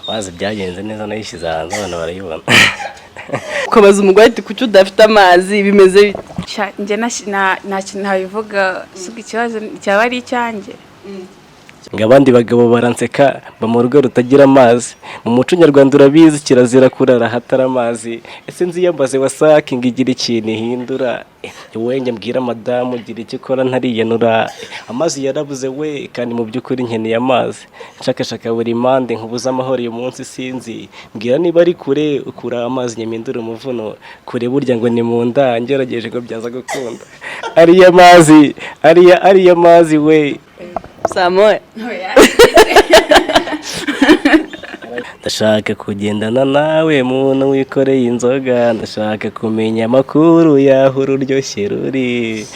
Amazi byagenze neza, nayishyize hanze abantu barayibona. Ukabaza umugore ati: "Kuki udafite amazi? Bimeze bite?" Sha, njye nta kintu nabivuga, si ikibazo cyaba ari icyanjye. Ngo abandi bagabo baranseka, ba mu rugo rutagira amazi. Mu muco nyarwanda urabizi, kirazira kurara ahatari amazi. Ese nziyambaze WASAC ngo igire ikintu ihindura? Wenge mbwira madamu, gira icyo ukora ntariyanura. Amazi yarabuze we, kandi mu by'ukuri nkeneye amazi. Nshakashaka buri mpande nkubuze amahoro uyu munsi, sinzi. Mbwira niba ari kure ukura amazi, nyamindura umuvuno. Kure burya ngo ni mu nda, ngerageje ngo byaza gukunda. Ariya mazi, ariya mazi we. 3:30. Ndashaka kugendana nawe, muntu wikoreye inzoga. Ndashaka kumenya amakuru y'aho ururyoshye ruri.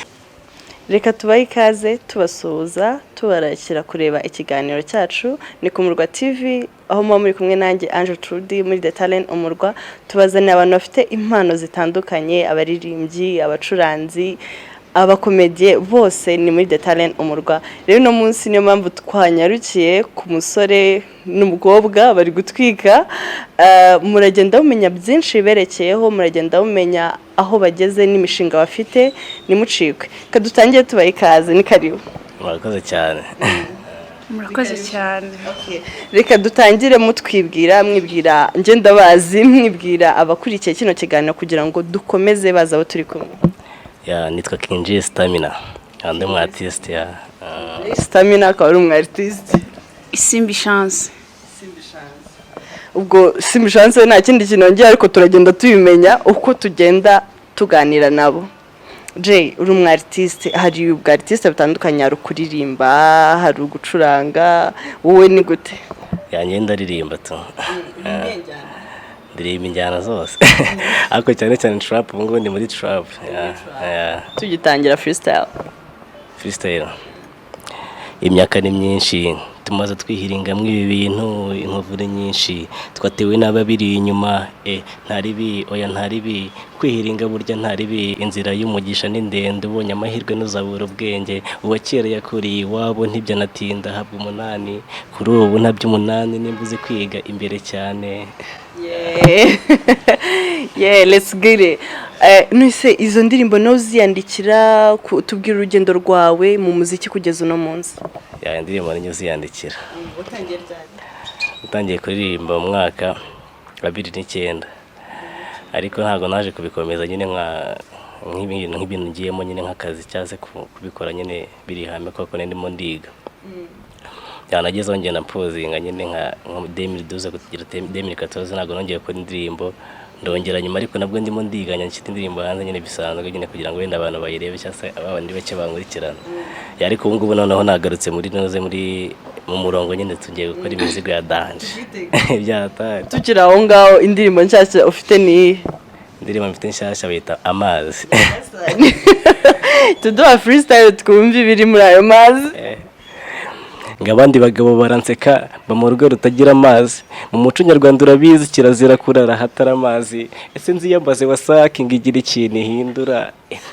Reka tubahe ikaze, tubasuhuza, tubarakira kureba ikiganiro cyacu. Ni ku Murwa TV, aho muba muri kumwe nanjye Ange Trudy muri The Talent Umurwa. Tubazanira abantu bafite impano zitandukanye: abaririmbyi, abacuranzi, abakomediye, bose ni muri The Talent Umurwa. Rero uno munsi niyo mpamvu twanyarukiye ku musore n'umukobwa bari gutwika. Muragenda mumenya byinshi biberekeyeho, muragenda mumenya aho bageze n'imishinga bafite. Nimucikwe. Kadutangire tubahe ikaze, ni karibu. Murakoze cyane. Murakoze cyane. Reka dutangire mutwibwira, mwibwira, njye ndabazi, mwibwira abakurikiye kino kiganiro kugira ngo dukomeze baza abo turi kumwe. Yeah, nitwa King J Stamina, ndi umu artiste ya Stamina akaba ari umu artiste. Isimbi Chance. Ubwo Simbi Chance nta kindi kintu yongera, ariko turagenda tubimenya uko tugenda tuganira nabo. Jay, uri umu artiste, hari ubwa artiste butandukanye: hari ukuririmba, hari ugucuranga. Wowe ni gute? Yanjye ndaririmba tu, ndirimba injyana zose, ariko cyane cyane trap. Ubu ngubu ndi muri trap, yeah. Tugitangira, freestyle. Freestyle. Imyaka ni myinshi tumaze twihiringamo ibi bintu, inkovu ni nyinshi twatewe n'ababiri inyuma. Nta ribi, oya, nta ribi kwihiringa, burya nta ribi. Inzira y'umugisha ni ndende, ubonye amahirwe ntuzabura ubwenge. Uwa kera yakuriye iwabo ntibyanatinda ahabwa 8, kuri ubu nta by'umunani nimba uzi kwiga imbere cyane. Yeah, let's get it. None izo ndirimbo nawe uziyandikira? Tubwira urugendo rwawe mu muziki kugeza uno munsi. Yeah, indirimbo ninjye uziyandikira. Natangiye kuririmba mu mwaka wa 2009, ariko ntabwo naje kubikomeza nyine nk'ibintu ngiyemo nyine nk'akazi, cyangwa se kubikora nyine biri hame, kuko ndimo ndiga. Byanagezeho ngenda mpozinga nyine nka 2012 kugera 2014, ntabwo nongeye gukora indirimbo. Ndongera nyuma, ariko nabwo ndimo ndiganya, nshyira indirimbo hanze nyine bisanzwe nyine kugira ngo wenda abantu bayirebe, cyangwa se abandi bake bankurikirana. Yeah, ariko ubu ngubu noneho nagarutse muri noze, muri mu murongo nyine, tugiye gukora imizigo ya danger byatari. Tukiri aho ngaho, indirimbo nshyashya ufite ni iyihe? Indirimbo mfite nshyashya bayita "Amazi". Tuduha freestyle twumve ibiri muri ayo mazi. Ngo abandi bagabo baranseka, ba mu rugo rutagira amazi. Mu muco nyarwanda urabizi, kirazira kurara ahatari amazi. Ese nziyambaze WASAC ngo igire ikintu ihindura?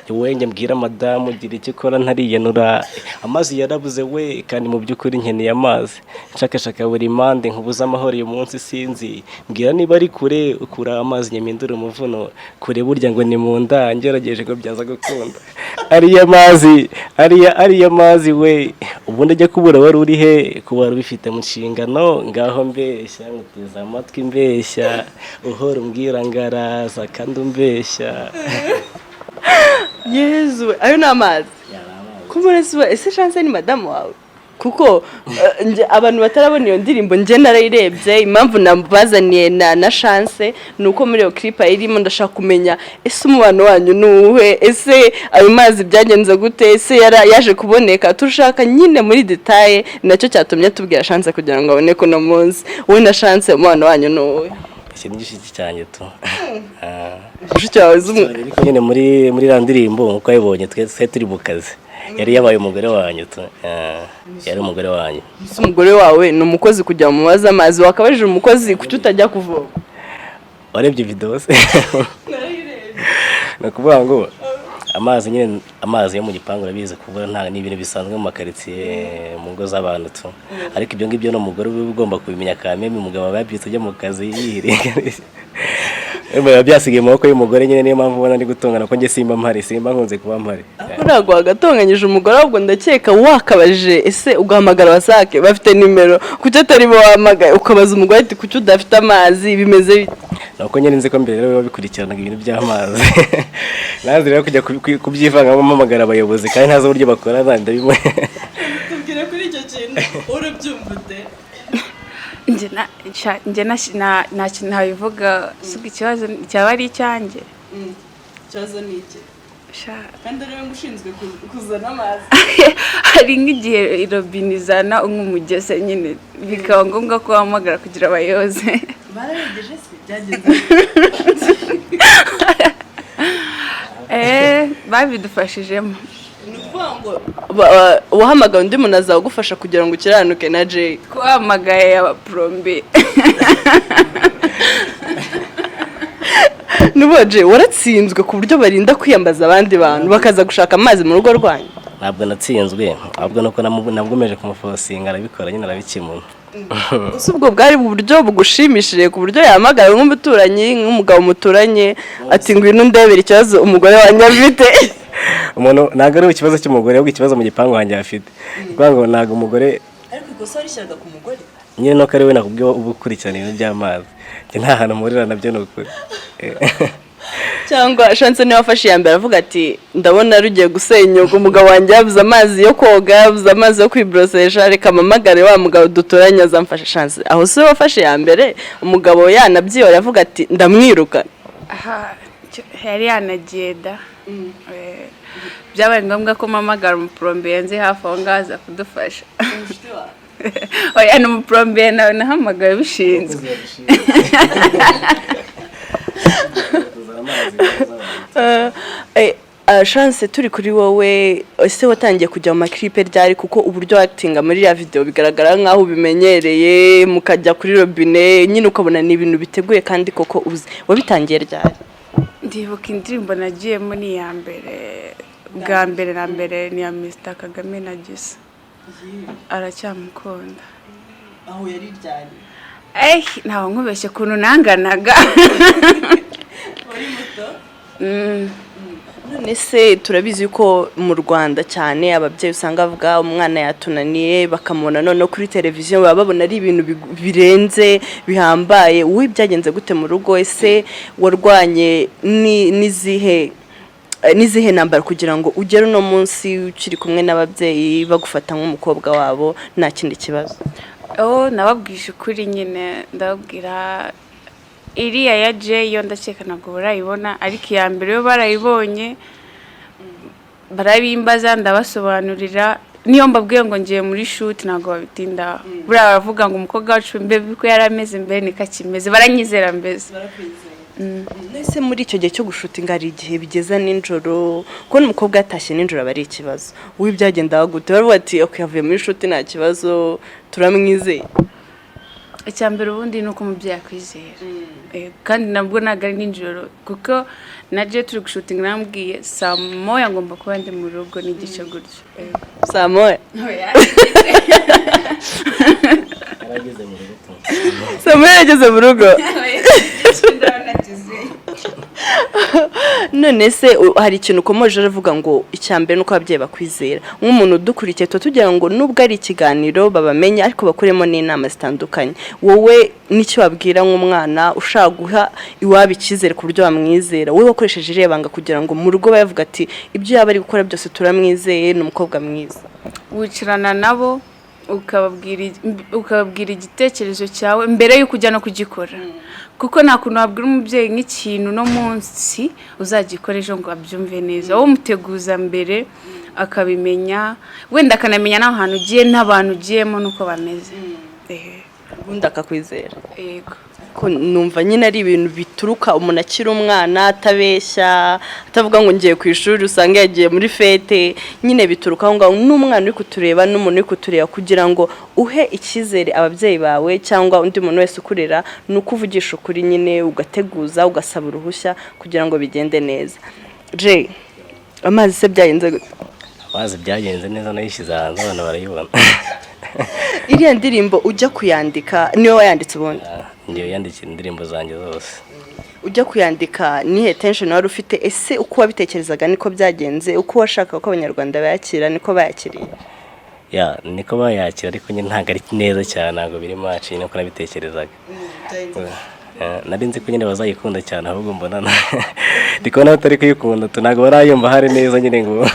Wenge mbwira madamu, gira icyo ukora ntariyanura. Amazi yarabuze we, kandi mu by'ukuri nkeneye amazi. Nshakashaka buri mpande nkubuze amahoro uyu munsi, sinzi. Mbwira niba ari kure ukura amazi, nyamindura umuvuno. Kure burya ngo ni mu nda, ngerageje ngo byaza gukunda. Ariya mazi, ariya mazi we. Ubundi ajya kubura wari uri he, kuba wari ubifite mu nshingano? Ngaho mbeshya, nguteze amatwi, mbeshya. Uhora umbwira ngaraza kandi umbeshya. Yezu, ayo ni amazi kumurezi. Ese Chance ni madamu wawe? Kuko abantu batarabona iyo ndirimbo, njye narayirebye. Impamvu nabazaniye na Chance ni uko muri iyo clip ayirimo. Ndashaka kumenya: ese umubano wanyu ni uwuhe? Ese ayo mazi byagenze gute? Ese yaje kuboneka? Turashaka nyine muri détails. Nacyo cyatumye tubwira Chance kugira ngo aboneke uno munsi. Wowe na Chance, umubano wanyu ni uwuhe? Iki ni igishiki cyanjye tu. Ah. Mushiki wawe z'umwe? Ariko nyine muri iriya ndirimbo, nk'uko wabibonye, twe turi mu kazi, yari yabaye umugore wanyu tu. Ah, yari umugore wanyu. Ese umugore wawe ni umukozi kugira ngo umubaze amazi? Wakabajije umukozi, kuki utajya kuvoma? Warebye video se? Ni ukuvuga ngo Amazi nyine, amazi yo mu gipangu urabizi, kubura nta ni ibintu bisanzwe mu makaritsiye, mu ngo z'abantu tu. Ariko ibyo ngibyo ni umugore uba ugomba kubimenya kameme. Umugabo aba yabyutse ajya mu kazi yihiringa, biba byasigaye mu maboko y'umugore nyine. Niyo mpamvu ubona ndi gutongana, ko njye simba mpari, simba nkunze kuba mpari. Ariko ntabwo wagatonganyije umugore, ahubwo ndakeka wakabajije ese ugahamagara WASAC, bafite nimero, kuki atari bo wahamagaye, ukabaza umugore ati: "Kuki udafite amazi, bimeze bite?" Nuko nyine nzi ko mbere rero bikurikiranaga ibintu by'amazi, nazi rero kujya kubyivangamo mpamagara abayobozi kandi ntazi uburyo bakorana, ndabibona. Tubwire kuri icyo kintu, urabyumva ute? Njye nta kintu nabivuga. Si ikibazo cyaba ari icyanjye? Ikibazo ni iki? Sha. Kandi ari we ushinzwe kuzana amazi. Hari nk'igihe robine izana nk'umugese nyine, bikaba ngombwa ko wahamagara kugira abayoze. Barabegeje se, byagenze? Babidufashijemo. Ni ukuvuga ngo wahamagaye undi muntu azagufasha kugira ngo ukiranuke na Jay? Twahamagaye abaplombier. Nubu Jay waratsinzwe ku buryo barinda kwiyambaza abandi bantu bakaza gushaka amazi mu rugo rwanyu? Ntabwo natsinzwe, ahubwo nuko nabwomeje kumuforcinga, arabikora nyine, arabikemura. Ese ubwo bwari uburyo bugushimishije ku buryo yahamagara nk'umuturanyi, nk'umugabo muturanye, ati: "Ngwino ndebere ikibazo umugore wanjye afite"? Umuntu ntabwo ari ikibazo cy'umugore, ahubwo ikibazo mu gipangu wanjye afite. Ni ukuvuga ngo ntabwo umugore Ariko ikosa warishyiraga ku mugore. Nyine nuko ari we nakubwiye uba ukurikirana ibintu by'amazi, njye nta hantu mpurira nabyo, ni ukuri. Cyangwa Chance niwe wafashe iya mbere avuga ati: "Ndabona rugiye gusenyuka, umugabo wanjye yabuze amazi yo koga, yabuze amazi yo kwiborosesha, reka mpamagare wa mugabo duturanye azamfasha"? Chance, aho si we wafashe iya mbere, umugabo yanabyihora avuga ati: "Ndamwirukana"? Aha yari yanagenda. Byabaye ngombwa ko mpamagara umuplombier nzi hafi aho ngaho, aza kudufasha. Oya, ni umuplombier nawe nahamagaye ubishinzwe. Kuzana amazi meza. Chance, turi kuri wowe, ese watangiye kujya mu maclip ryari? Kuko uburyo actinga muri iriya video bigaragara nk'aho ubimenyereye, mukajya kuri robine nyine ukabona ni ibintu biteguye kandi koko uzi. Wabitangiye ryari? Ndibuka indirimbo nagiyemo ni iya mbere, bwa mbere na mbere, ni iya Mr Kagame na Gisa, Aracyamukunda. Aho yari ryari? Ntawe nkubeshye ukuntu nanganaga. Wari muto. Mm. None se turabizi ko mu Rwanda cyane ababyeyi usanga bavuga umwana yatunaniye, bakamubona noneho kuri televiziyo baba babona ari ibintu birenze, bihambaye. Wowe byagenze gute mu rugo? Ese warwanye n'izihe ntambara kugira ngo ugere uno munsi ukiri kumwe n'ababyeyi, bagufata nk'umukobwa wabo, nta kindi kibazo? Oh, nababwije ukuri nyine, ndababwira. Iriya ya Jay yo ndakeka ntabwo barayibona, ariko iya mbere yo barayibonye, barabimbaza, ndabasobanurira. Niyo mbabwiye ngo ngiye muri shoot ntabwo babitinda. Buriya baravuga ngo umukobwa wacu mbe ko yari ameze mbere niko akimeze, baranyizera mbese. Ese muri icyo gihe cyo gushootinga hari igihe bigeza nijoro, kubona umukobwa yatashye nijoro aba ari ikibazo, wowe byagendaga gute? Baravuga ati: "Ok, yavuye muri shoot, nta kibazo, turamwizeye"? Icya mbere ubundi ni uko umubyeyi akwizera. Kandi nabwo ntabwo ari nijoro, kuko na Jay turi gushootinga namubwiye saa 1 ngomba kuba ndi mu rugo n'igice gutyo. Saa 1? Yarageze mu rugo tu. Saa 1 yageze mu rugo. None se hari ikintu ukomeje uravuga ngo icya mbere ni uko ababyeyi bakwizera. Nk'umuntu udukurikiye, tuba tugira ngo nubwo ari ikiganiro babamenye, ariko bakuremo n'inama zitandukanye. Wowe n'icyo wabwira nk'umwana ushaka guha iwabo icyizere ku buryo bamwizera, wowe wakoresheje iriya banga kugira ngo mu rugo bavuga ati: "Ibyo yaba ari gukora byose turamwizeye, ni umukobwa mwiza"? Wicarana nabo ukababwira igitekerezo cyawe mbere y'uko ujya no kugikora, kuko nta kuntu wabwira umubyeyi nk'ikintu no munsi uzagikora ejo ngo abyumve neza. Wowe umuteguza mbere akabimenya, wenda akanamenya n'aho hantu ugiye n'abantu ugiyemo n'uko bameze. Ubundi akakwizera. Yego. Ko numva nyine ari ibintu bituruka umuntu akiri umwana, atabeshya, atavuga ngo ngiye ku ishuri usanga yagiye muri fête nyine, bituruka aho ngaho. N'umwana uri kutureba n'umuntu uri kutureba, kugira ngo uhe icyizere ababyeyi bawe cyangwa undi muntu wese ukurera, ni uko uvugisha ukuri nyine, ugateguza, ugasaba uruhushya kugira ngo bigende neza. Jay, Amazi se byagenze gute? Amazi byagenze neza, nayishyize hanze, abantu barayibona. Iriya ndirimbo ujya kuyandika, niwe wayanditse ubundi? Ngiye yandikira indirimbo zanjye zose. Ujya kuyandika nihe tension wari ufite? Ese uko wabitekerezaga niko byagenze? Uko washakaga ko Abanyarwanda bayakira niko bayakiriye? Yeah, niko bayakira, ariko nyine ntabwo ari neza cyane, ntabwo biri match nuko nabitekerezaga. Nari nzi ko nyine bazayikunda cyane, ahubwo mbona ndi kubona batari kuyikunda tu, ntabwo barayumva hari neza nyine ngo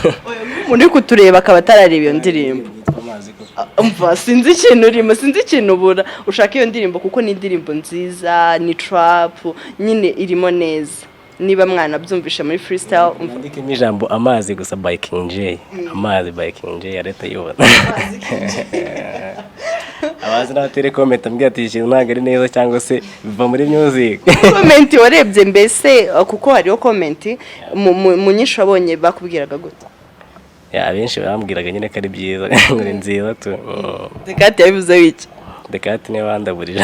Umuntu uri kutureba akaba atarareba iyo ndirimbo. Yitwa Amazi koko. Umva, sinzi ikintu urimo, sinzi ikintu ubura ushaka iyo ndirimbo, kuko ni indirimbo nziza, ni trap nyine irimo neza, niba mwana byumvishe muri freestyle, umva. Nandikemo ijambo "Amazi" gusa by King J, "Amazi" by King J, areta yibona. Abazi n'abatere comment ambwira ati ikintu ntabwo ari neza cyangwa se biva muri music. Comment warebye mbese, kuko hariho comment mu nyinshi wabonye, bakubwiraga gute? Yeah, abenshi bambwiraga nyine ko ari byiza, ngo ni nziza tu. Dekati yabivuze iki? Dekati niwe wandaburije.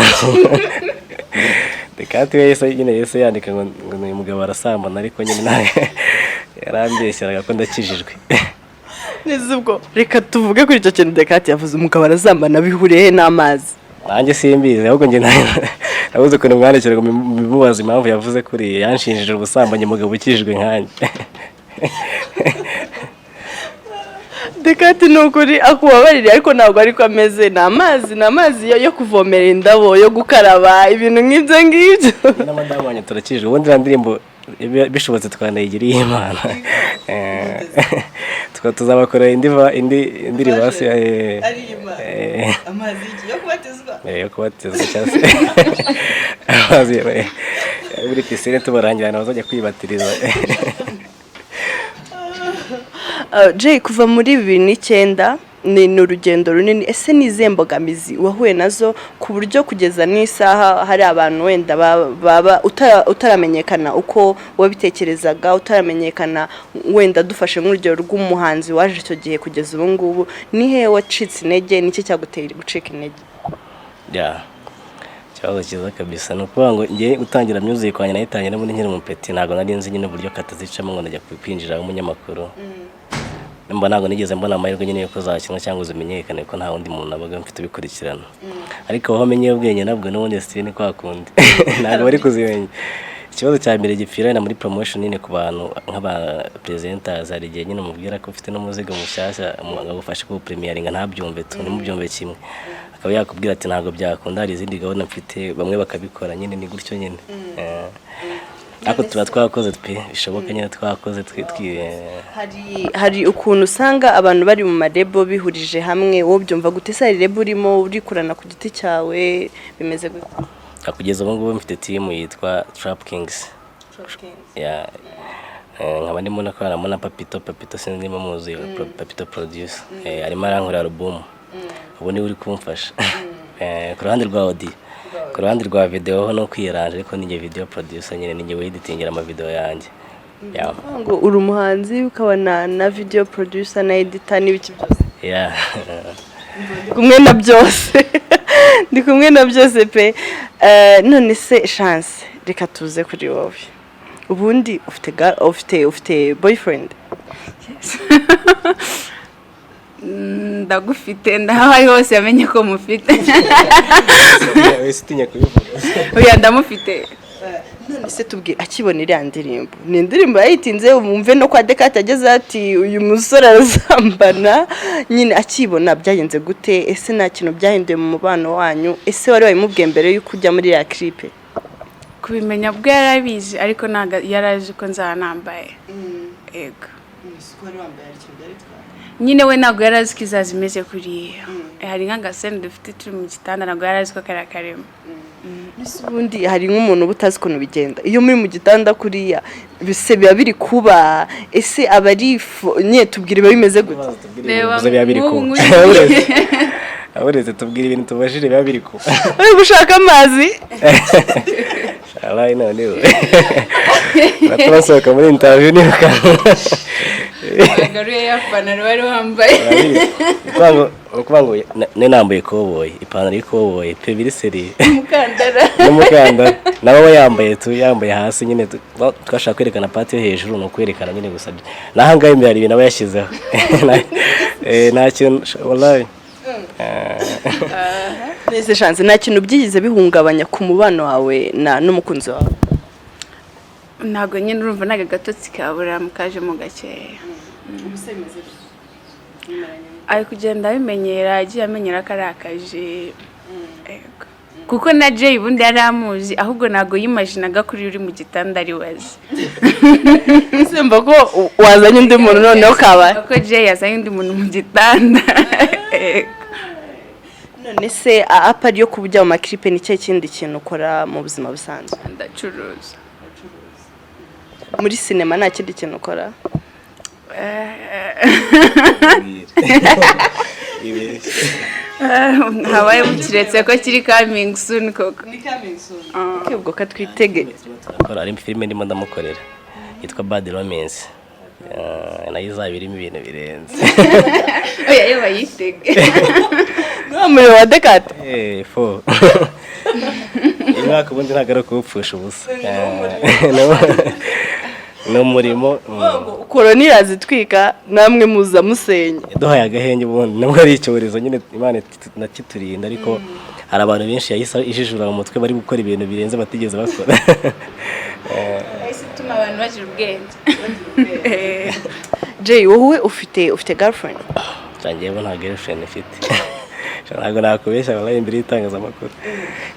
Dekati we yahise nyine yahise yandika ngo uyu mugabo arasambana, ariko nyine nawe yarambeshyeraga ko ndakijijwe. Neza, ubwo reka tuvuge kuri icyo kintu Dekati yavuze, umugabo arazambana, bihuriye he n'amazi? Nanjye simbizi, ahubwo njye nabuze ukuntu mwandikira ngo mbimubaze impamvu yavuze kuri yanshinjije ubusambanyi, umugabo ukijijwe nkanjye. Dekati ni ukuri akubabarire, ariko ntabwo ariko ameze. Ni amazi, ni amazi yo kuvomera indabo, yo gukaraba, ibintu nk'ibyo ngibyo. Njye na madamu wanjye turakijijwe. Ubundi iriya ndirimbo bishobotse twanayigiriye Imana. Tukaba tuzabakorera indi verse. Amazi yo kubatizwa. Yo kubatizwa cyangwa se amazi muri pisine, tubarangira ahantu bazajya kwibatiriza. Jay, kuva muri 2009 ni urugendo runini. Ese ni izihe mbogamizi wahuye nazo ku buryo kugeza n'isaha hari abantu wenda baba utaramenyekana uko wabitekerezaga, utaramenyekana? Wenda dufashe nk'urugero rw'umuhanzi waje icyo gihe kugeza ubu ngubu, ni hehe wacitse intege? Niki cyaguteye gucika intege? Yeah, ikibazo cyiza kabisa. Ni ukuvuga ngo ngiye gutangira music wanjye, nayitangira n'ubundi nkiri umupeti, ntabwo nari nzi nyine uburyo katazicamo ngo ndajya kwinjira umunyamakuru. Mba ntabwo nigeze mbona amahirwe nyine yuko zakinwa cyangwa zimenyekane, ko nta wundi muntu nabaga mfite ubikurikirana. Ariko aho menyeye ubwenge, nabwo n'ubundi sitiri ni kwa kundi, ntabwo bari kuzimenya. Ikibazo cya mbere gipfira wenda muri promotion nyine ku bantu nk'aba presenters, hari igihe nyine umubwira ko ufite n'umuzigo mushyashya agufashe kuwupremieringa, ntabyumve tu, ntimubyumve kimwe, akaba yakubwira ati ntabwo byakunda, hari izindi gahunda mfite. Bamwe bakabikora nyine, ni gutyo nyine. Ariko tuba twakoze pe, bishoboka nyine twakoze Hari ukuntu usanga abantu bari mu ma label bihurije hamwe, wowe byumva gute? Se hari label urimo, urikorana ku giti cyawe, bimeze gute? Kugeza ubu ngubu mfite team yitwa Trap Kings. Yeah. Nkaba ndimo nakorana na Papito. Papito sinzi niba muzi, Papito producer. Arimo arankorera album ubu, niwe uri kumfasha ku ruhande rwa audio. Ku ruhande rwa video ho no kwiyaranje, ariko ninjye video producer nyine, ninjye weditingira ama video yanjye. Yeah. Ngo uri umuhanzi, ukaba na video producer na editor n'ibiki byose? Yeah. Ndi kumwe na byose, ndi kumwe na byose pe. None se Chance, reka tuze kuri wowe. Ubundi ufite boyfriend? Ndagufite, ndaho ari hose yamenye ko mufite. Wese utinya kubivuga. Oya, ndamufite. None se tubwire, akibona iriya ndirimbo, ni indirimbo yayitinze, wumve no kwa Dekate ageze ati uyu musore arazambana nyine, akibona byagenze gute? Ese nta kintu byahinduye mu mubano wanyu? Ese wari wabimubwiye mbere y'uko ujya muri iriya clip? Kubimenya bwo yarabizi, ariko ntabwo yari azi ko nzaba nambaye. Yego nyine, we ntabwo yari azi ko izaza imeze kuriya. Hari nk'agasene dufite turi mu gitanda, ntabwo yari azi ko kariya karimo. Ese ubundi hari nk'umuntu uba utazi ukuntu bigenda iyo muri mu gitanda kuriya, bise biba biri kuba? Ese aba ari nyine tubwire, biba bimeze gute? Reba, Bivuze biba biri nk'ubu kuba. nk'uyu. Uretse tubwire ibintu tubajije biba biri kuba. Uri gushaka amazi? Abaye noneho basohoka muri interview niruka. Wagaruye ya pantaro wari wambaye. Ni ukuvuga ngo nari nambaye ikoboyi, ipantaro y'ikoboyi pe, biri sérieux. Umukandara. N'umukandara. Nawe aba yambaye tu, yambaye hasi nyine twashaka kwerekana part yo hejuru, ni ukwerekana nyine gusa. Naho ngaho imbere hari ibintu aba yashyizeho. Nta kintu wallahi. Nese Chance, nta kintu byigeze bihungabanya ku mubano wawe na n'umukunzi wawe? Ntabwo nyine, urumva ntabwo agatotsi kabura kajemo gakeya. Ari kugenda abimenyera, agiye amenyera ko ari akaje. Yego. Kuko na Jay ubundi yari amuzi, ahubwo ntabwo yimaginaga ko uri mu gitanda ari wazi. Simba ko wazanye undi muntu noneho kabaye. Ko Jay yazanye undi muntu mu gitanda. Yego. None se apart yo kuba ujya mu ma clip, ni cyo kindi kintu ukora mu buzima busanzwe? Ndacuruza. Muri sinema nta kindi kintu ukora? Habaye kiretse ko kiri coming soon koko. Ubwo ko twitege. Turakora, hari filime ndimo ndamukorera yitwa Bad Romance. Nayo izaba irimo ibintu birenze. Oya, yo bayitege. Wa muriro wa dekate. Fo uyu mwaka ubundi ntabwo ari ukuwupfusha ubusa. Ni umurimo. Korona irazitwika, namwe muza musenya. Yaduhaye agahenge ubundi, nubwo ari icyorezo nyine, Imana nakiturinda, ariko hari abantu benshi yahise ijijura mu mutwe, bari gukora ibintu birenze batigeze bakora. Yahise ituma abantu bagira ubwenge. Jay, wowe ufite girlfriend? Njyewe nta girlfriend mfite. Ntabwo nakubeshya wallahi imbere y'itangazamakuru.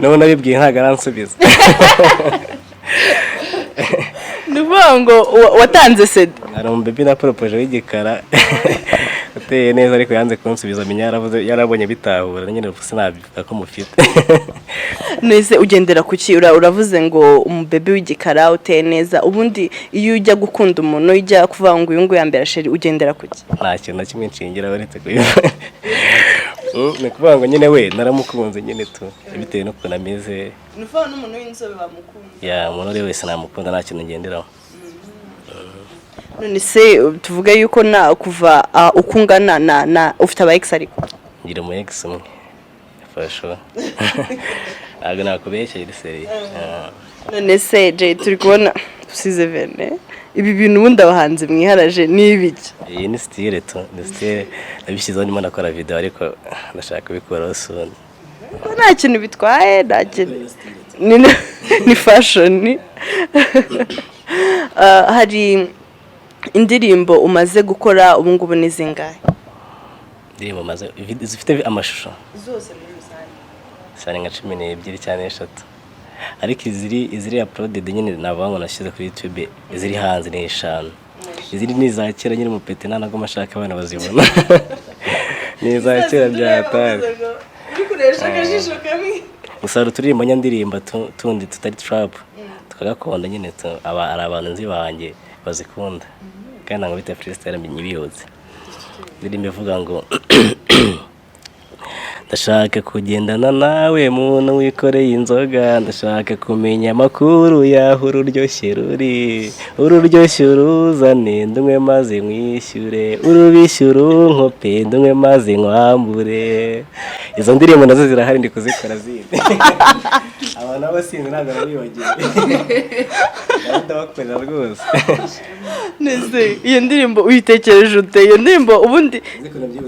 N'ubu nabibwiye ntabwo aransubiza. Ni ukuvuga ngo watanze sede? Hari umubebi na poropoje w'igikara uteye neza, ariko yanze kunsubiza. Amenya yaravuze yarabonye bitahura nyine, ubu sinabivuga ko mufite. Nese ugendera ku ki? Uravuze ngo umubebi w'igikara uteye neza. Ubundi iyo ujya gukunda umuntu, ujya kuvuga ngo uyu nguyu yambera chéri, ugendera ku ki? Nta kintu na kimwe nshingira uretse kubivuga. Ni ukuvuga ngo nyine we naramukunze nyine tu, bitewe n'ukuntu ameze. Ni ukuvuga n'umuntu w'inzobe bamukunda? Yeah, umuntu uri wese namukunda, nta kintu ngenderaho. None se tuvuge yuko na kuva uko ungana na ufite aba ex ariko? Ngira umu ex umwe for sure, ntabwo nakubeshya, iri sérieux. None se Jay, turi kubona usize vernis. Ibi bintu ubundi abahanzi mwiharaje ni ibiki? Iyi ni style tu, ni style nabishyizeho ndimo nakora video, ariko ndashaka kubikuraho soon. Ko nta kintu bitwaye, nta kintu, ni fashion. Hari indirimbo umaze gukora ubu ngubu, ni zingahe? Indirimbo maze zifite amashusho? Zose muri rusange. Cyane nka 12 cyane 3, ariko iziri uploaded nyine navuga ngo nashyize kuri YouTube, iziri hanze ni 5. Iziri ni iza kera nyine umupete, nta ntabwo mashaka abana bazibona, ni iza kera bya hatari. Uri kuresha akajisho kamwe. Gusa hari uturirimbo nyandirimba tundi tutari trap tukagakunda nyine tu, aba ari abantu nzi banjye bazikunda, kandi ntabwo bita freestyle nyibiyoze. Indirimbo ivuga ngo: "Ndashaka kugendana nawe muntu wikoreye inzoga, ndashaka kumenya amakuru y'aho ururyoshye ruri, ururyoshye uruzane ndumwe maze nkwishyure, urubishye urunkope ndumwe maze nkwambure." Izo ndirimbo nazo zirahari, ndi kuzikora zindi. Abantu b'abasinzi ntabwo nabibagiwe, nabo ndabakorera rwose. Nese iyo ndirimbo uyitekereje ute? Iyo ndirimbo ubundi?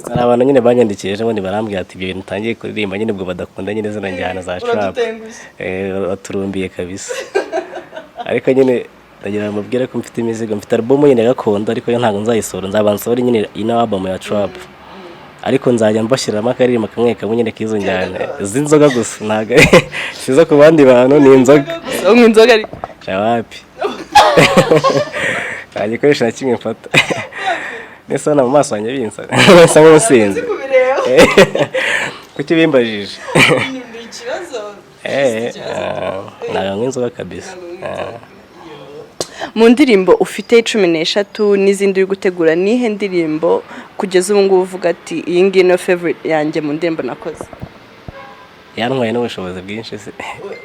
Hari abantu nyine banyandikiye ejo bundi, barambwira ati ibyo bintu utangiye kuririmba nyine, ubwo badakunda nyine zino njyana za trap. Uradutengushye. Baturumbiye kabisa, ariko nyine ndagira ngo mubwire ko mfite imizigo, mfite album nyine gakondo, ariko yo ntabwo nzayisohora, nzabanza nsohore nyine ino album ya trap, ariko nzajya mbashyiriramo akaririmbo kamwe kamwe nyine k'izo njyana z'inzoga gusa, ntabwo sizo ku bandi bantu, ni inzoga. Unywa inzoga ariko? Wapi, nta gikoresho na kimwe mfata. Nese hano mu maso yanjye binsa nsa nk'umusinzi? Kuki bimbajije? Ntabwo nywa inzoga kabisa. Mu ndirimbo ufite 13 n'izindi uri gutegura, nihe ndirimbo kugeza ubu ngubu uvuga ati iyi ngiyi niyo favorite yanjye mu ndirimbo nakoze? Yantwaye n'ubushobozi bwinshi se.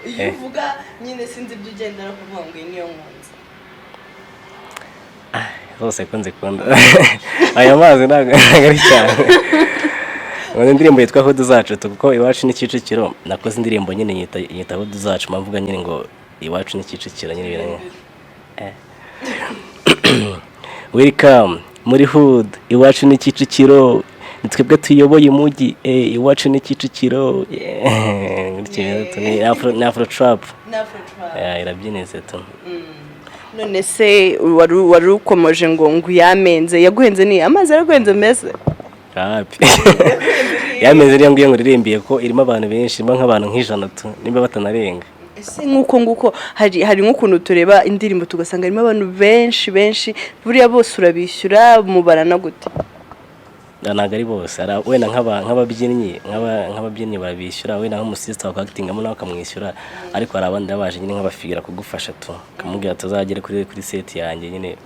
Iyo uvuga nyine, sinzi ibyo ugendera kuvuga ngo iyi niyo nkunze. Zose ko nzikunda, aya mazi ntabwo ari cyane. Ngo indirimbo yitwa Hood Zacu, kuko iwacu ni Kicukiro, nakoze indirimbo nyine nyita Hood Zacu, mvuga nyine ngo Iwacu ni Kicukiro nyine ibintu. Welcome muri hood, iwacu ni Kicukiro, ni twebwe tuyoboye umujyi, iwacu ni Kicukiro. Gutyo tu, ni afro trap. Yeah, irabyinitse tu. None se wari ukomoje ngo yamenze, yaguhenze, ni amazi yaraguhenze mbese? Hapi, yameze niyo ngiyo ngo uririmbiye ko irimo abantu benshi, irimo nk'abantu nk'100 tu, nimba batanarenga. Ese nk'uko nguko hari nk'ukuntu tureba indirimbo tugasanga harimo abantu benshi benshi, buriya bose urabishyura, mubarana gute? Ntabwo ari bose. Hari wenda nk'ababyinnyi barabishyura, wenda nk'umusisita wakagitingamo nawe akamwishyura, ariko hari abandi baba baje nyine nk'abafigira kugufasha tu, akamubwira tuzagere kuri set yanjye nyine,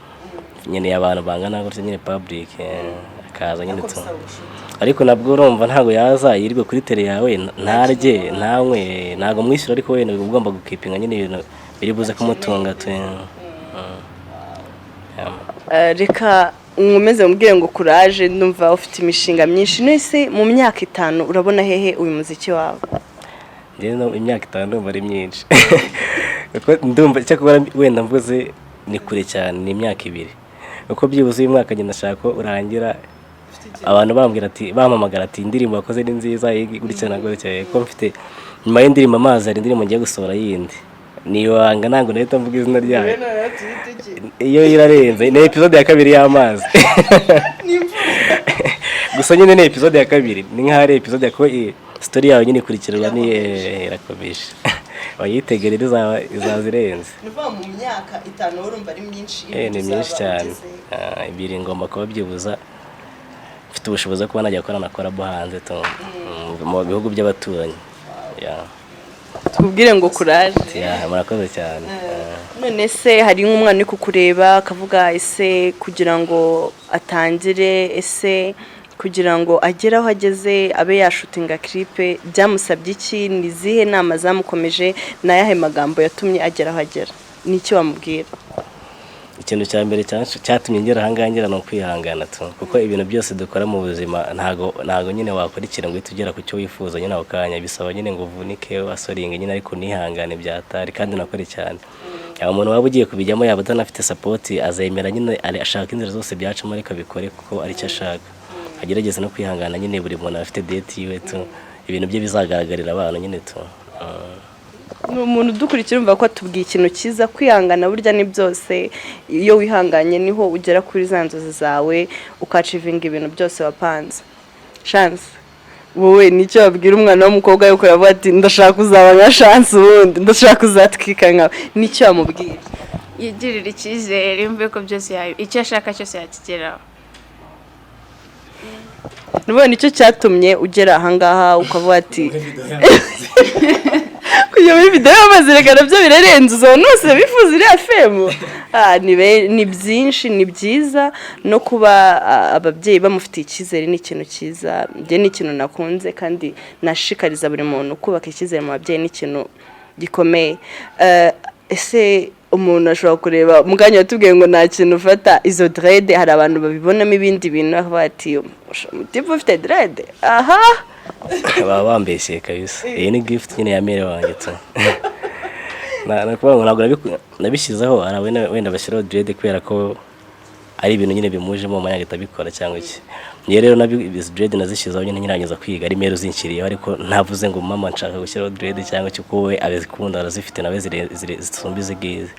nkeneye abantu bangana gutya nyine, public, akaza nyine tu. Ariko nabwo urumva ntabwo yaza yirirwe kuri tele yawe ntarye ntanywe, ntabwo mwishyura, ariko wenda uba ugomba gukipinga nyine ibintu biri buze kumutunga tu. Yeah. Reka nkomeze mubwire ngo kuraje, ndumva ufite imishinga myinshi. Nese mu myaka 5 urabona hehe uyu muziki wawe? Njyewe imyaka 5 ndumva ari myinshi, kuko ndumva cyakora wenda mvuze ni kure cyane, ni imyaka 2, kuko byibuze uyu mwaka njye ndashaka ko urangira abantu bambwira ati, bampamagara ati: "Indirimbo wakoze ni nziza iyi gutya na gutya." Ko mfite nyuma y'indirimbo Amazi hari indirimbo ngiye gusohora yindi, ni ibanga, ntabwo nahita mvuga izina ryayo. Iyo irarenze, ni episode ya kabiri y'Amazi gusa nyine, ni episode ya kabiri, ni nk'aho ari episode ya ko story yawe nyine ikurikiranwa, ni irakomeje, wayitegere izaba izaza irenze. Ni ukuvuga mu myaka 5 urumva ari myinshi? Ni myinshi cyane. 2 ngomba kuba byibuza mfite ubushobozi bwo kuba najya gukora na collabo hanze tu, mu bihugu by'abaturanyi. Yeah. Tubwire ngo kuraje. Yeah, murakoze cyane. None se hari nk'umwana uri kukureba akavuga: ese kugira ngo atangire, ese kugira ngo agere aho ageze abe yashutinga clip, byamusabye iki? Ni izihe nama zamukomeje? Ni ayahe magambo yatumye agera aho agera? Ni iki wamubwira? Ikintu cya mbere cyatumye ngera ahangaha ngera ni ukwihangana tu, kuko ibintu byose dukora mu buzima ntago nyine wakora ikintu ngo uhite ugera ku cyo wifuza nyine ako kanya. Bisaba nyine ngo uvunike, wasoringe nyine, ariko unihangane byatari kandi unakore cyane. Yaba umuntu waba ugiye kubijyamo, yaba atanafite support, azemera nyine ashaka inzira zose byacamo, ariko abikore kuko aricyo ashaka, agerageze no kwihangana nyine. Buri muntu aba afite date yiwe tu, ibintu bye bizagaragarira abantu nyine tu. Ni umuntu udukurikira, urumva ko atubwiye ikintu cyiza: kwihangana burya ni byose. Iyo wihanganye niho ugera kuri za nzozi zawe, ukacivinga ibintu byose wapanze. Chance, wowe nicyo wabwira umwana w'umukobwa yuko yavuga ati: "Ndashaka kuzaba nka Chance, ubundi ndashaka kuzatwika nkawe"? Nicyo wamubwira? Yigirira icyizere, yumve ko byose icyo ashaka cyose yakigeraho. Nubundi nicyo cyatumye ugera ahangaha, ukavuga ati kujya muri video y'amazi, reka nabyo birarenze, uzabona bose bifuza iriya fame. Ni byinshi, ni byiza no kuba ababyeyi bamufitiye icyizere, ni ikintu cyiza. Njye ni ikintu nakunze kandi nashishikariza buri muntu kubaka icyizere mu babyeyi, ni ikintu gikomeye. Ese umuntu ashobora kureba muganya watubwiye ngo nta kintu ufata izo dread, hari abantu babibonamo ibindi bintu bakavuga ati: "Umutipe ufite dread aha." Baba bambeshye kabisa. Iyi ni gift nyine ya mère wanjye tu. Ni ukuvuga ngo ntabwo nabishyizeho. Hari wenda bashyiraho dread kubera ko ari ibintu nyine bimujemo mu mwanya agahita abikora cyangwa iki. Niyo rero izi dread nazishyizeho nyine nkirangiza kwiga, ari mère uzinshyiriyeho, ariko ntavuze ngo: "Mama, nshaka gushyiraho dread" cyangwa iki, kuko we abizikunda, arazifite nawe zisumba izi ngizi.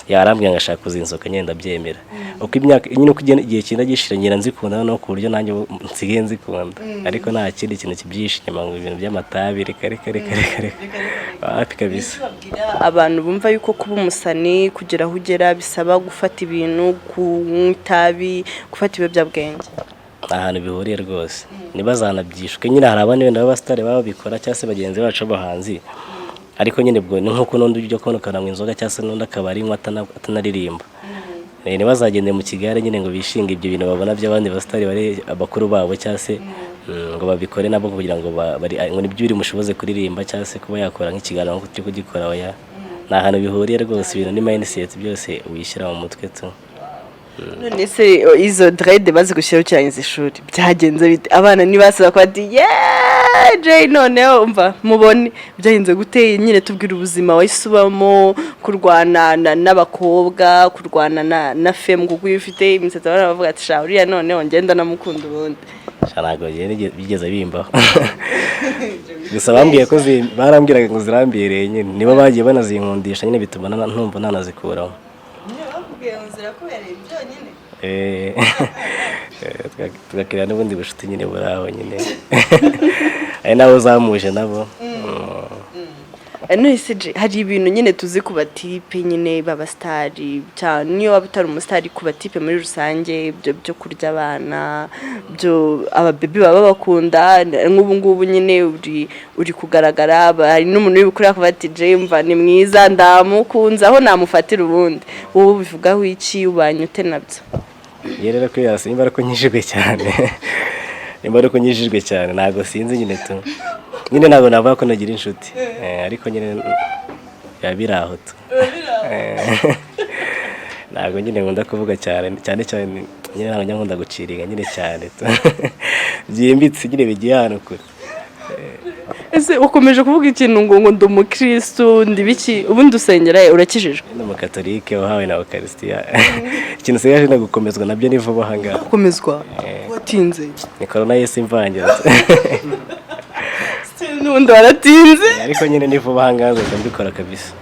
Yarambwira ngo ashaka kuzinsoka nyine, ndabyemera. Uko imyaka nyine, uko igihe kigenda gishira, ngenda nzikunda noneho ku buryo nanjye ubu nsigaye nzikunda, ariko nta kindi kintu kibyihishe inyuma ngo ibintu by'amatabi, reka reka reka reka reka, wapi kabisa. Babwira abantu bumva yuko kuba umusani, kugera aho ugera, bisaba gufata ibintu, kunywa itabi, gufata ibiyobyabwenge. Nta hantu bihuriye rwose, ntibazanabyishuke nyine. Hari abandi wenda b'abasitari baba babikora cyangwa se bagenzi bacu b'abahanzi, ariko nyine ubwo ni nk'uko n'undi ujya kubona ukananywa inzoga cyangwa se n'undi akaba arinywa atanaririmba. Ntibazagende mu kigare nyine ngo bishinge ibyo bintu babona by'abandi basitari bari abakuru babo, cyangwa se ngo babikore nabo kugira ngo ngo nibyo biri mushoboze kuririmba cyangwa se kuba yakora nk'ikiganiro nk'uko turi kugikora. Oya, nta hantu bihuriye rwose. Ibintu ni mindset, byose wishyira mu mutwe tu. None se izo dread bazi gushyiraho ukirangiza ishuri, byagenze bite? Abana ntibasaba ko bati yeee? Jay, noneho umva mubone byahinze gute nyine. Tubwira ubuzima wahise ubamo, kurwana n'abakobwa, kurwana na femme, kuko iyo ufite imisatsi abana bavuga ati: "Sha, uriya noneho ngenda namukunda ubundi." Sha, ntabwo bigeze bimbaho. Gusa bambwiye ko barambwiraga ngo zirambereye nyine, nibo bagiye banazinkundisha nyine, bituma ntumva nanazikuraho. Bakubwiye ngo zirakubereye byonyine? Tugakira n'ubundi bucuti nyine buri aho nyine, ari nabo zamuje nabo. None se Jay, hari ibintu nyine tuzi ku batipe nyine b'abasitari cyane, niyo waba utari umusitari, ku batipe muri rusange, ibyo byo kurya abana, byo ababebi baba bakunda. Nk'ubu ngubu nyine uri kugaragara, hari n'umuntu uri kureba akavuga ati: "Jay, mva ni mwiza, ndamukunze, aho namufatira ubundi." Wowe ubivugaho iki? Ubanye ute nabyo? Njye rero kuri hasi, nimba ari uko nkijijwe cyane, ntabwo sinzi nyine tu, nyine ntabwo navuga ko nagira inshuti. Ariko nyine biba biri aho tu. Ntabwo nyine nkunda kuvuga cyane cyane cyane nyine, ntabwo njya nkunda guciringa nyine cyane tu, byimbitse nyine, bigiye ahantu kure. Ese ukomeje kuvuga ikintu ngo ndi umukirisitu, ndi biki? Ubundi usengera he? Urakijijwe? Ni umukatolike wahawe na Ukarisitiya. Ikintu usigaje no gukomezwa, nabyo ni vuba aha ngaha. Gukomezwa? Watinze. Ni korona y'isi imvangira. N'ubundi waratinze. Ariko nyine ni vuba aha ngaha nzahita mbikora kabisa.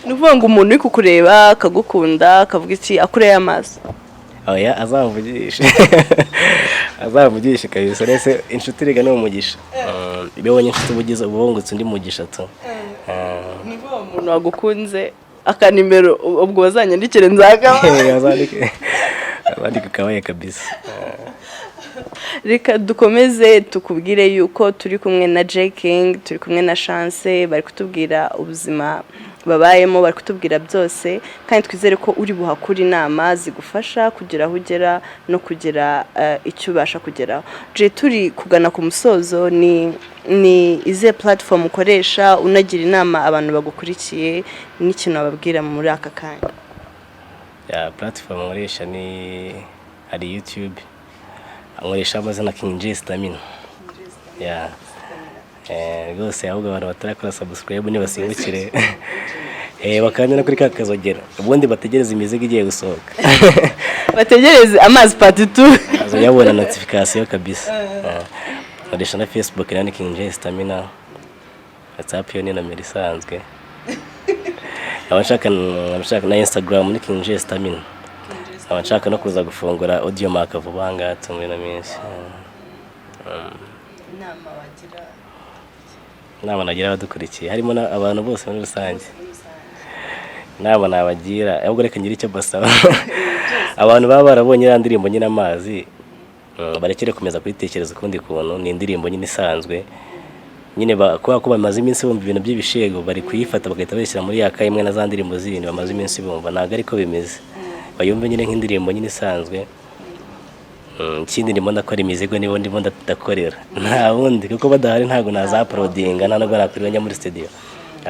Ni ukuvuga ngo umuntu uri kukureba akagukunda, akavuga iki, akureye amaso? Oya, azamvugishe, azamvugishe kabisa. Rese inshuti rega ni umugisha. Iyo ubonye inshuti uba ugize, uba wungutse undi mugisha tu. Ni ukuvuga ngo umuntu wagukunze, akanimero ubwo bazanyandikire nzagaba. Azandike kabaye kabisa. Reka dukomeze tukubwire yuko turi kumwe na Jay King, turi kumwe na Chance, bari kutubwira ubuzima babayemo, bari kutubwira byose, kandi twizere ko uri buhakure inama zigufasha kugira aho ugera no kugira icyo ubasha kugeraho. Jay, turi kugana ku musozo, ni izihe platform ukoresha, unagira inama abantu bagukurikiye n'ikintu wababwira muri aka kanya? Ya, platform nkoresha ni, hari YouTube, nkoresha amazina King J Stamina. Ya, rwose ahubwo abantu batarakora subscribe nibasimbukire, bakanda no kuri ka kazogera, ubundi bategereze imizigo igiye gusohoka. Bategereze amazi part 2. Azajya yabona notification kabisa. Nkoresha na Facebook nayo ni King J Stamina. WhatsApp yo ni nomero isanzwe. Abashaka na Instagram ni King J Stamina. Abashaka no kuza gufungura Audiomack vuba aha ngaha tu muri ino minsi. Inama wagira? Inama nagira abadukurikiye, harimo abantu bose muri rusange, inama nabagira, ahubwo reka ngire icyo basaba. Abantu baba barabonye iriya ndirimbo nyine amazi, barekere komeza kuyitekereza ukundi kuntu. Ni indirimbo nyine isanzwe nyine, kubera ko bamaze iminsi bumva ibintu by'ibishego, bari kuyifata bagahita bayishyira muri ya kayi imwe na za ndirimbo zindi bamaze iminsi bumva. Ntabwo ariko bimeze, bayumve nyine nk'indirimbo nyine isanzwe. Ikindi ndimo ndakora imizigo, nibo ndimo ndakorera, nta wundi, kuko badahari ntabwo nazauploadinga, nta nubwo nakwirirwa njya muri studio.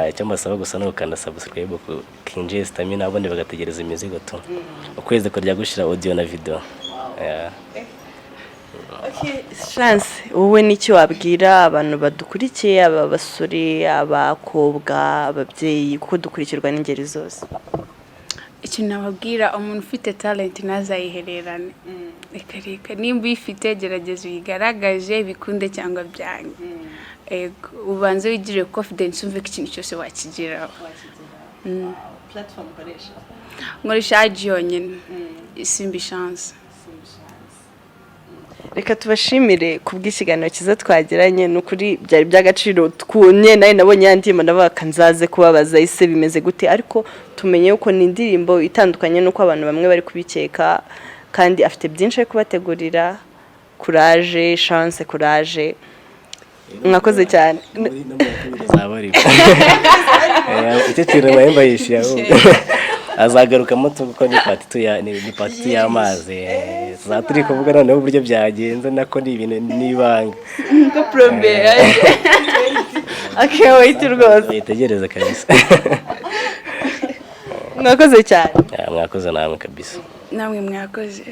Icyo mbasaba gusa ni ugukanda subscribe ku King J Stamina, ubundi bagategereza imizigo tu. Ukwezi kurya gushira, audio na video. Yeah. Chance, wowe n'icyo wabwira abantu badukurikiye, aba basore, abakobwa, ababyeyi, kuko dukurikirwa n'ingeri zose? Ikintu nababwira, umuntu ufite talent ntazayihererane. Reka reka, nimba uyifite gerageza uyigaragaje, bikunde cyangwa byange. Ego, ubanze wigirire confidence, wumve ko ikintu cyose wakigeraho. Platform ukoresha? Nkoresha IG yonyine, Isimbi Chance. Reka tubashimire ku bw'ikiganiro cyiza twagiranye. Ni ukuri byari by'agaciro. Twunye nawe nabonye ya ndirimbo, ndavuga nzaze kubabaza ese bimeze gute, ariko tumenye yuko ni indirimbo itandukanye n'uko abantu bamwe bari kubikeka, kandi afite byinshi ari kubategurira. Courage Chance, courage, mwakoze cyane. Azaba arimo. Icyo kintu mpamvu yishyuye, ahubwo azagarukamo tu, kuko ni part 2 ya ni part 2 y'amazi. Tuzaba turi kuvuga noneho uburyo byagenze, nako ni ibintu n'ibanga. Ko plombe. I wait rwose. Yitegereze kabisa. Mwakoze cyane. Ya, mwakoze namwe kabisa. Namwe mwakoze.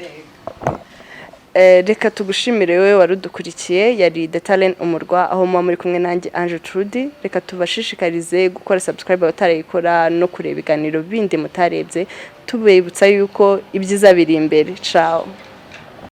Reka tugushimire wowe wari udukurikiye. Yari The Talent Umurwa, aho muba muri kumwe nanjye Ange Trudy. Reka tubashishikarize gukora subscribe abatarayikora no kureba ibiganiro bindi mutarebye, tubibutsa yuko ibyiza biri imbere. Ciao.